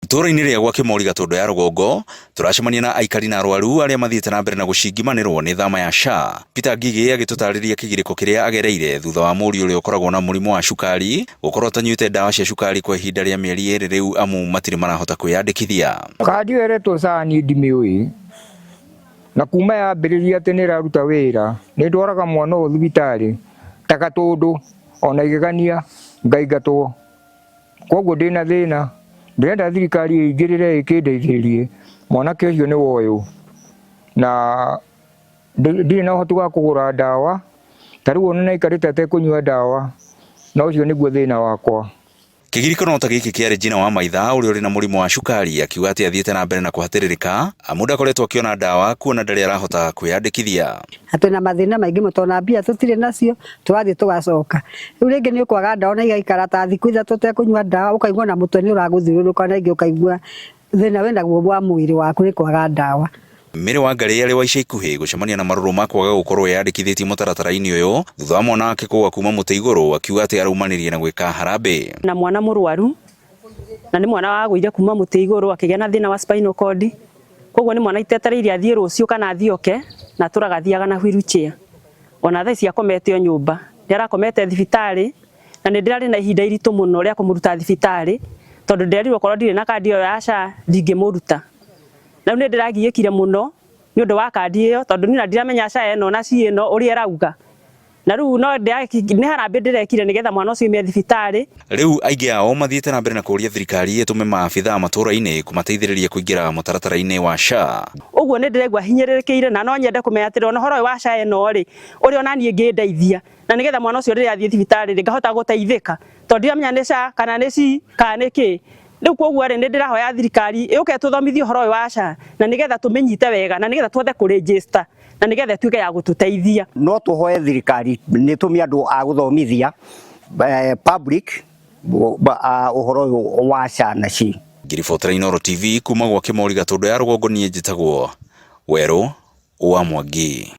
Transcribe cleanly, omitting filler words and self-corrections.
Itũũra-inĩ rĩa gwa Kĩmori Gatũndũ ya rũgongo, tũracemania na aikari na arwaru arĩa mathiĩte na mbere na gũcingimanĩrwo nĩ thama ya SHA. Peter Ngigĩ agĩtũtarĩria kĩgirĩko kĩrĩa agereire thutha wa mũriũ ũrĩa ũkoragwo na mũrimũ wa cukari gũkorwo atanyuĩte ndawa cia cukari kwa ihinda rĩa mĩeri ĩrĩ rĩu amu matirĩ marahota kwĩyandĩkithia. Kandi ĩyo ĩretwo SHA niĩ ndimĩũĩ, na kuma yambĩrĩria atĩ nĩ ĩraruta wĩra, nĩ ndwaraga mwana ũyũ thibitarĩ ta Gatũndũ ona igegania ngaingatwo. Koguo ndĩna thĩna, ndĩrenda thirikari ĩingĩrĩre ĩkĩndeithĩrĩrie, mwanake ũcio nĩ wa ũyũ, na ndirĩ na ũhoti wa kũgũra ndawa, ta rĩu ona nĩ aikarĩte atekũnyua ndawa, na ũcio nĩguo thĩna wakwa. Kĩgirĩko no ta gĩkĩ kĩa Regina wa Maitha ũrĩa ũrĩ na mũrimũ wa cukari akiuga atĩ athiĩte na mbere na kũhatĩrĩrĩka amu ndakoretwo akĩona ndawa kuona ndarĩ arahota kwĩyandĩkithia. Na twĩna mathĩna maingĩ mũno tondũ mbia tũtirĩ nacio, tũrathiĩ tũgacoka. Rĩu rĩngĩ nĩ ũkwaga ndawa na igaikara ta thikũ 3 ũtekũnyua ndawa, ũkaigua na mũtwe nĩ ũragũthiũrũrũka na ingĩ ũkaigua thĩna wĩnaguo wa mwĩrĩ waku nĩ kwaga ndawa. Mary Wangari arĩ wa ica ikuhĩ gũcemania na marũrũ ma kwaga gũkorwo eyandĩkithĩtie mũtaratara-inĩ ũyũ thutha wa mwana wake kũgwa kuma mũtĩ igũrũ akiuga atĩ araumanĩrie na gwĩka harambĩ. Na mwana mũrwaru, na nĩ mwana wagũire kuma mũtĩ igũrũ akĩgĩa na thĩna wa spinal cord, koguo nĩ mwana itetereire athiĩ rũciũ kana athiĩ oke, na atũraga athiaga na wheelchair. Ona thaa ici akomete o nyũmba, nĩ arakomete thibitarĩ, na nĩ ndĩrarĩ na ihinda iritũ mũno rĩa kũmũruta thibitarĩ, tondũ nderirwo okorwo ndirĩ na kandi ĩyo ya SHA ndingĩmũruta. Na rĩu nĩ ndĩragiĩkire mũno nĩ ũndũ wa kandi ĩyo, tondũ niĩ ona ndiramenya SHA ĩno na SHI ĩno ũrĩa ĩrauga. Na rĩu no nĩ harambĩ ndĩrekire nĩgetha mwana ũcio aume thibitarĩ. Rĩu aingĩ ao mathiĩte na mbere na kũũria thirikari ĩtũme maabithaa matũũra-inĩ kũmateithĩrĩria kũingĩra mũtaratara-inĩ wa SHA. Ũguo nĩ ndĩraigua hinyĩrĩrĩkĩire na no nyende kũmenya atĩrĩ ona ũhoro ũyũ wa SHA ĩno rĩ, ũrĩa ona niĩ ĩngĩndeithia na nĩgetha mwana ũcio rĩrĩa athiĩ thibitarĩ rĩ, ngahota gũteithĩka tondũ ndiramenya nĩ SHA kana nĩ SHI kana nĩ kĩ. Rĩu koguo rĩ, nĩ ndĩrahoya thirikari ĩũke ĩtũthomithie ũhoro ũyũ wa SHA na nĩgetha tũmĩnyite wega na nĩgetha tũhote kũ register na nĩgetha ĩtuĩke ya gũtũteithia. No tũhoe thirikari nĩ tũme andũ a gũthomithia public ũhoro ũyũ wa SHA na SHI. Ngĩribotera Inooro TV kuma gwa Kĩmori Gatũndũ ya rũgongo niĩ njĩtagwo Werũ wa Mwangi.